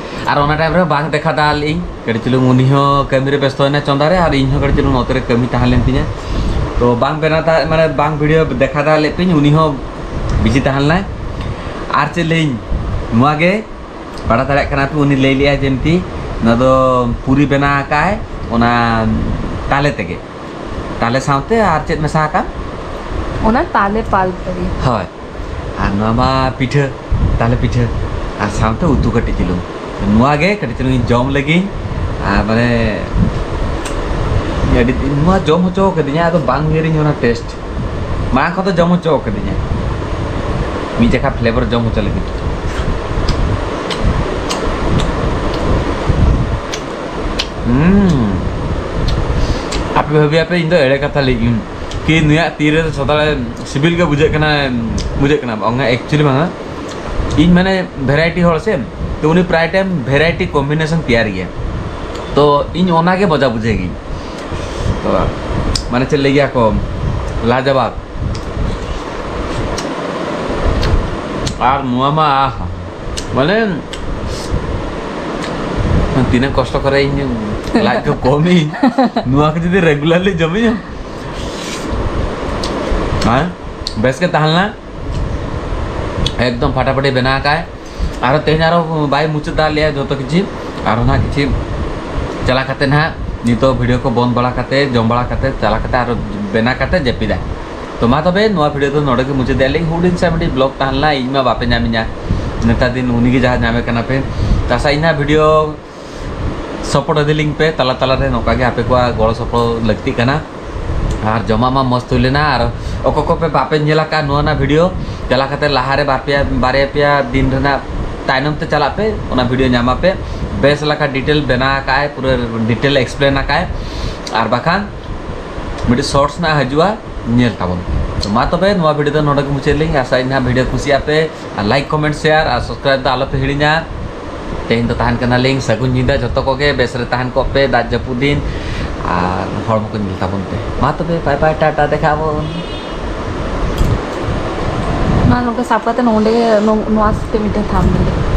ᱟᱨ ᱚᱱᱟ time ᱨᱮ ᱵᱟᱝ ᱫᱮᱠᱷᱟ ᱫᱟᱞ ᱤᱧ, ᱠᱟᱹᱴᱤᱡ ᱪᱩᱞᱩᱝ ᱩᱱᱤ ᱦᱚᱸ ᱠᱟᱹᱢᱤ ᱨᱮ ᱵᱮᱥᱛᱚᱭᱮᱱᱟ ᱪᱚᱸᱫᱟ ᱨᱮ, ᱟᱨ ᱤᱧ ᱦᱚᱸ ᱠᱟᱹᱴᱤᱡ ᱪᱩᱞᱩᱝ ᱱᱚᱛᱮ ᱨᱮ ᱠᱟᱹᱢᱤ ᱛᱟᱦᱮᱸ ᱞᱮᱱ ᱛᱤᱧᱟᱹ᱾ ᱛᱚ ᱵᱟᱝ ᱵᱮᱱᱟᱣ ᱛᱟᱦᱮᱸ, ᱢᱟᱱᱮ ᱵᱟᱝ ᱵᱷᱤᱰᱤᱭᱳ ᱫᱮᱠᱷᱟ ᱫᱟᱲᱮ ᱞᱮᱫ ᱯᱮᱧ, ᱩᱱᱤ ᱦᱚᱸ ᱵᱤᱡᱤ ᱛᱟᱦᱮᱸ ᱞᱮᱱᱟᱭ᱾ ᱟᱨ ᱪᱮᱫ ᱞᱟᱹᱭᱟᱹᱧ, ᱱᱚᱣᱟ ᱜᱮ ᱵᱟᱲᱟᱭ ᱫᱟᱲᱮᱭᱟᱜ ᱠᱟᱱᱟ ᱯᱮ, ᱩᱱᱤ ᱞᱟᱹᱭ ᱞᱮᱜᱼᱟᱭ ᱡᱮ ᱢᱤᱫᱴᱤᱡ ᱱᱚᱣᱟ ᱫᱚ ᱯᱩᱨᱤ ᱵᱮᱱᱟᱣ ᱟᱠᱟᱫᱼᱟᱭ ᱚᱱᱟ ᱛᱟᱞᱮ ᱛᱮᱜᱮ, ᱛᱟᱞᱮ ᱥᱟᱶᱛᱮ ᱟᱨ ᱪᱮᱫ ᱢᱮᱥᱟ ᱟᱠᱟᱱ? ᱚᱱᱟ ᱛᱟᱞᱮ ᱯᱟᱞ ᱯᱟᱹᱨᱤ᱾ ᱦᱳᱭ, ᱟᱨ ᱱᱚᱣᱟ ᱢᱟ ᱯᱤᱴᱷᱟᱹ, ᱛᱟᱞᱮ ᱯᱤᱴᱷᱟᱹ, ᱟᱨ ᱥᱟᱶᱛᱮ ᱩᱛᱩ ᱠᱟᱹᱴᱤᱡ ᱪᱩᱞᱩᱝ᱾ ᱱᱚᱣᱟ ᱜᱮ ᱠᱟᱹᱴᱤᱡ ᱪᱩᱞᱩᱝ ᱤᱧ ᱡᱚᱢ ᱞᱮᱜᱤᱧ, ᱟᱨ ᱢᱟᱱᱮ ᱟᱹᱰᱤ ᱫᱤᱱ ᱱᱚᱣᱟ ᱡᱚᱢ ᱦᱚᱪᱚ ᱠᱟᱹᱫᱤᱧᱟ, ᱟᱫᱚ ᱵᱟᱝ ᱩᱭᱦᱟᱹᱨᱤᱧ ᱚᱱᱟ ᱴᱮᱥᱴ᱾ ᱢᱟᱲᱟᱝ ᱠᱷᱚᱱ ᱫᱚ ᱡᱚᱢ ᱦᱚᱪᱚ ᱠᱟᱹᱫᱤᱧᱟ, ᱢᱤᱫ ᱡᱟᱠᱷᱟ ᱯᱷᱞᱮᱵᱟᱨ ᱡᱚᱢ ᱦᱚᱪᱚ ᱞᱟᱹᱜᱤᱫ᱾ ᱦᱩᱸ, ᱟᱯᱮ ᱵᱷᱟᱹᱵᱤᱭᱟᱯᱮ ᱤᱧ ᱫᱚ ᱮᱲᱮ ᱠᱟᱛᱷᱟ ᱞᱟᱹᱭ ᱤᱧ ᱠᱤ ᱱᱩᱭᱟᱜ ᱛᱤ ᱨᱮ ᱥᱟᱛᱟᱲᱮ ᱥᱤᱵᱤᱞ ᱜᱮ ᱵᱩᱡᱷᱟᱹᱜ ᱠᱟᱱᱟ, ᱵᱩᱡᱷᱟᱹᱜ ᱠᱟᱱᱟ᱾ ᱚᱱᱟ actually ᱵᱟᱝᱟ, ᱤᱧ ᱢᱟᱱᱮ ᱵᱷᱮᱨᱟᱭᱴᱤ ᱦᱚᱲ ᱥᱮ, ᱛᱚ ᱩᱱᱤ ᱯᱨᱟᱭ ᱴᱟᱭᱤᱢ ᱵᱷᱮᱨᱟᱭᱴᱤ ᱠᱚᱢᱵᱤᱱᱮᱥᱚᱱ ᱛᱮᱭᱟᱨ ᱜᱮᱭᱟ, ᱛᱚ ᱤᱧ ᱚᱱᱟ ᱜᱮ ᱢᱚᱡᱟ ᱵᱩᱡᱷᱟᱹᱣ ᱜᱤᱧ᱾ ᱛᱚ ᱢᱟᱱᱮ ᱪᱮᱫ ᱞᱟᱹᱭ ᱜᱮᱭᱟ ᱠᱚ, ᱞᱟᱡᱟᱵᱟᱫ᱾ ᱟᱨ ᱱᱚᱣᱟ ᱢᱟ ᱟᱦᱟ, ᱢᱟᱱᱮ ᱛᱤᱱᱟᱹᱜ ᱠᱚᱥᱴᱚ ᱠᱚᱨᱮ ᱤᱧ ᱞᱟᱡ ᱠᱚ ᱠᱚᱢᱤᱧ, ᱱᱚᱣᱟ ᱠᱚ ᱡᱩᱫᱤ ᱨᱮᱜᱩᱞᱟᱨᱞᱤ ᱡᱚᱢᱤᱧᱟ, ᱦᱮᱸ, ᱵᱮᱥ ᱜᱮ ᱛᱟᱦᱮᱸ ᱞᱮᱱᱟ᱾ ᱮᱠᱫᱚᱢ ᱯᱷᱟᱴᱟᱯᱷᱟᱴᱤ ᱵᱮᱱᱟᱣ ᱠᱟᱜᱼᱟᱭ᱾ ᱟᱨᱚ ᱛᱮᱦᱮᱧ ᱟᱨᱚ ᱵᱟᱭ ᱢᱩᱪᱟᱹᱫ ᱫᱟᱲᱮ ᱞᱮᱭᱟ ᱡᱚᱛᱚ ᱠᱤᱪᱷᱩ, ᱟᱨᱚ ᱱᱟᱦᱟᱜ ᱠᱤᱪᱷᱩ ᱪᱟᱞᱟᱣ ᱠᱟᱛᱮ ᱱᱟᱦᱟᱜ ᱱᱤᱛᱚᱜ ᱵᱷᱤᱰᱤᱭᱳ ᱠᱚ ᱵᱚᱱᱫ ᱵᱟᱲᱟ ᱠᱟᱛᱮ, ᱡᱚᱢ ᱵᱟᱲᱟ ᱠᱟᱛᱮ, ᱪᱟᱞᱟᱣ ᱠᱟᱛᱮ ᱟᱨᱚ ᱵᱮᱱᱟᱣ ᱠᱟᱛᱮ ᱡᱟᱹᱯᱤᱫᱟ᱾ ᱛᱚ ᱢᱟ ᱛᱚᱵᱮ ᱱᱚᱣᱟ ᱵᱷᱤᱰᱤᱭᱳ ᱫᱚ ᱱᱚᱰᱮ ᱜᱮ ᱢᱩᱪᱟᱹᱫ ᱮᱫᱟ ᱞᱤᱧ᱾ ᱦᱩᱰᱤᱧ ᱥᱮ ᱢᱤᱫᱴᱤᱡ ᱵᱞᱚᱜ ᱛᱟᱦᱮᱸ ᱞᱮᱱᱟ, ᱤᱧ ᱢᱟ ᱵᱟᱯᱮ ᱧᱟᱢᱤᱧᱟ ᱱᱮᱛᱟᱨ ᱫᱤᱱ, ᱩᱱᱤ ᱜᱮ ᱡᱟᱦᱟᱸ ᱧᱟᱢᱮ ᱠᱟᱱᱟ ᱯᱮ᱾ ᱛᱚ ᱟᱥᱟ ᱤᱧ ᱱᱟᱦᱟᱜ ᱵᱷᱤᱰᱤᱭᱳ ᱥᱟᱯᱳᱨᱴ ᱤᱫᱤ ᱞᱤᱧ ᱯᱮ ᱛᱟᱞᱟ ᱛᱟᱞᱟ ᱨᱮ, ᱱᱚᱝᱠᱟ ᱜᱮ ᱟᱯᱮ ᱠᱚᱣᱟᱜ ᱜᱚᱲᱚ ᱥᱚᱯᱚᱦᱚᱫ ᱞᱟᱹᱠᱛᱤᱜ ᱠᱟᱱᱟ᱾ ᱟᱨ ᱡᱚᱢᱟᱜ ᱢᱟ ᱢᱚᱥᱛ ᱦᱩᱭ ᱞᱮᱱᱟ, ᱟᱨ ᱚᱠᱚᱭ ᱠᱚᱯᱮ ᱵᱟᱯᱮ ᱧᱮᱞ ᱟᱠᱟᱫ ᱱᱚᱣᱟ ᱨᱮᱱᱟᱜ ᱵᱷᱤᱰᱤᱭᱳ, ᱪᱟᱞᱟᱣ ᱠᱟᱛᱮ ᱞᱟᱦᱟ ᱨᱮ ᱵᱟᱨ ᱯᱮᱭᱟ, ᱵᱟᱨᱭᱟ ᱯᱮᱭᱟ ᱫᱤᱱ ᱨᱮᱱᱟᱜ ᱛᱟᱭᱱᱚᱢ ᱛᱮ ᱪᱟᱞᱟᱜ ᱯᱮ, ᱚᱱᱟ ᱵᱷᱤᱰᱤᱭᱳ ᱧᱟᱢ ᱟᱯᱮ᱾ ᱵᱮᱥ ᱞᱮᱠᱟ ᱰᱤᱴᱮᱞ ᱵᱮᱱᱟᱣ ᱟᱠᱟᱫ ᱟᱭ, ᱯᱩᱨᱟᱹ ᱰᱤᱴᱮᱞ ᱮᱠᱥᱯᱞᱮᱱ ᱟᱠᱟᱫ ᱟᱭ᱾ ᱟᱨ ᱵᱟᱠᱷᱟᱱ ᱢᱤᱫᱴᱤᱡ ᱥᱚᱨᱴᱥ ᱨᱮᱱᱟᱜ ᱦᱤᱡᱩᱜᱼᱟ, ᱧᱮᱞ ᱛᱟᱵᱚᱱ ᱯᱮ᱾ ᱛᱚ ᱢᱟ ᱛᱚᱵᱮ ᱱᱚᱣᱟ ᱵᱷᱤᱰᱤᱭᱳ ᱫᱚ ᱱᱚᱰᱮ ᱜᱮ ᱢᱩᱪᱟᱹᱫ ᱞᱤᱧ᱾ ᱟᱥᱟᱭᱟᱹᱧ ᱱᱟᱦᱟᱜ ᱵᱷᱤᱰᱤᱭᱳ ᱠᱩᱥᱤᱭᱟᱜ ᱯᱮ, ᱟᱨ ᱞᱟᱭᱤᱠ, ᱠᱚᱢᱮᱱᱴ, ᱥᱮᱭᱟᱨ ᱟᱨ ᱥᱟᱵᱥᱠᱨᱟᱭᱤᱵ ᱫᱚ ᱟᱞᱚ ᱯᱮ ᱦᱤᱲᱤᱧᱟ᱾ ᱛᱮᱦᱮᱧ ᱫᱚ ᱛᱟᱦᱮᱱ ᱠᱟᱱᱟᱞᱤᱧ ᱥᱟᱹᱜᱩᱱ ᱧᱤᱫᱟᱹ ᱡᱚᱛᱚ ᱠᱚᱜᱮ, ᱵᱮᱥ ᱨᱮ ᱛᱟᱦᱮᱱ ᱠᱚᱜ ᱯᱮ ᱫᱟᱜ ᱡᱟᱹᱯᱩᱫ ᱫᱤᱱ, ᱟᱨ ᱦᱚᱲᱢᱚ ᱠᱚ ᱧᱮᱞ ᱛᱟᱵᱚᱱ ᱯᱮ᱾ ᱢᱟ ᱛᱚᱵᱮ ᱵᱟᱭ ᱵᱟᱭ, ᱴᱟᱴᱟ, ᱫᱮᱠᱷᱟ ᱟᱵᱚᱱ᱾ ᱱᱚᱣᱟ ᱱᱚᱝᱠᱟ ᱥᱟᱵ ᱠᱟᱛᱮ ᱱᱚᱰᱮ ᱱᱚ-, ᱱᱚᱣᱟ ᱥᱟᱛᱮ ᱢᱤᱫᱴᱮᱱ ᱛᱷᱟᱢᱵ ᱞᱮ᱾